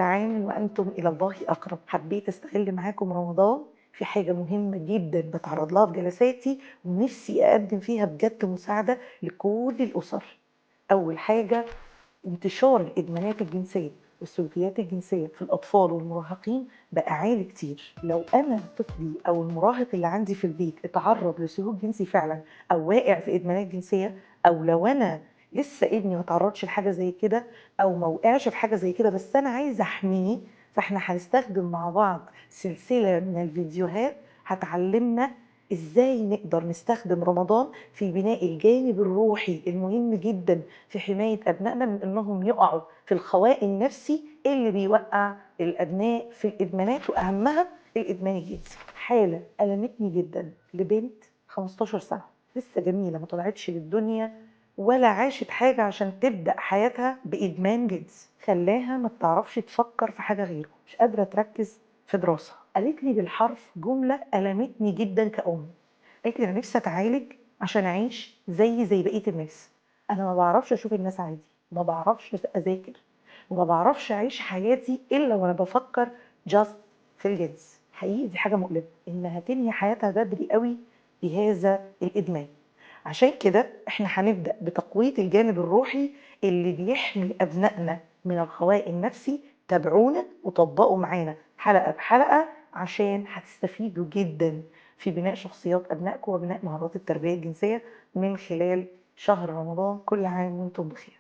كل عام وأنتم إلى الله أقرب. حبيت أستغل معاكم رمضان في حاجة مهمة جدا بتعرض لها في جلساتي ونفسي أقدم فيها بجد مساعدة لكل الأسر. أول حاجة، انتشار الإدمانات الجنسية والسلوكيات الجنسية في الأطفال والمراهقين بقى عالي كتير. لو أنا طفلي أو المراهق اللي عندي في البيت اتعرض لسلوك جنسي فعلا أو واقع في إدمانات جنسية، أو لو أنا لسه ابني ما تعرضش لحاجة زي كده أو ما وقعش في حاجة زي كده بس أنا عايزة أحميه، فإحنا هنستخدم مع بعض سلسلة من الفيديوهات هتعلمنا إزاي نقدر نستخدم رمضان في بناء الجانب الروحي المهم جدا في حماية أبنائنا من إنهم يقعوا في الخواء النفسي اللي بيوقع الأبناء في الإدمانات، وأهمها الإدمان الجنسي. حالة ألمتني جدا لبنت 15 سنة لسه جميلة، ما طلعتش للدنيا ولا عاشت حاجة عشان تبدأ حياتها بإدمان جنسي، خلاها ما بتعرفش تفكر في حاجة غيره، مش قادرة تركز في دراسة. قالت لي بالحرف جملة ألمتني جدا كأم، قالت لي أنا نفسي أتعالج عشان أعيش زي بقية الناس، أنا ما بعرفش أشوف الناس عادي، ما بعرفش أذاكر، وما بعرفش أعيش حياتي إلا وأنا بفكر just في الجنس. حقيقي دي حاجة مؤلمة إنها تنهي حياتها بدري قوي بهذا الإدمان. عشان كده احنا هنبدأ بتقوية الجانب الروحي اللي بيحمي أبنائنا من الخواء النفسي. تابعونا وطبقوا معانا حلقة بحلقة عشان هتستفيدوا جدا في بناء شخصيات أبنائكم وبناء مهارات التربية الجنسية من خلال شهر رمضان. كل عام وانتم بخير.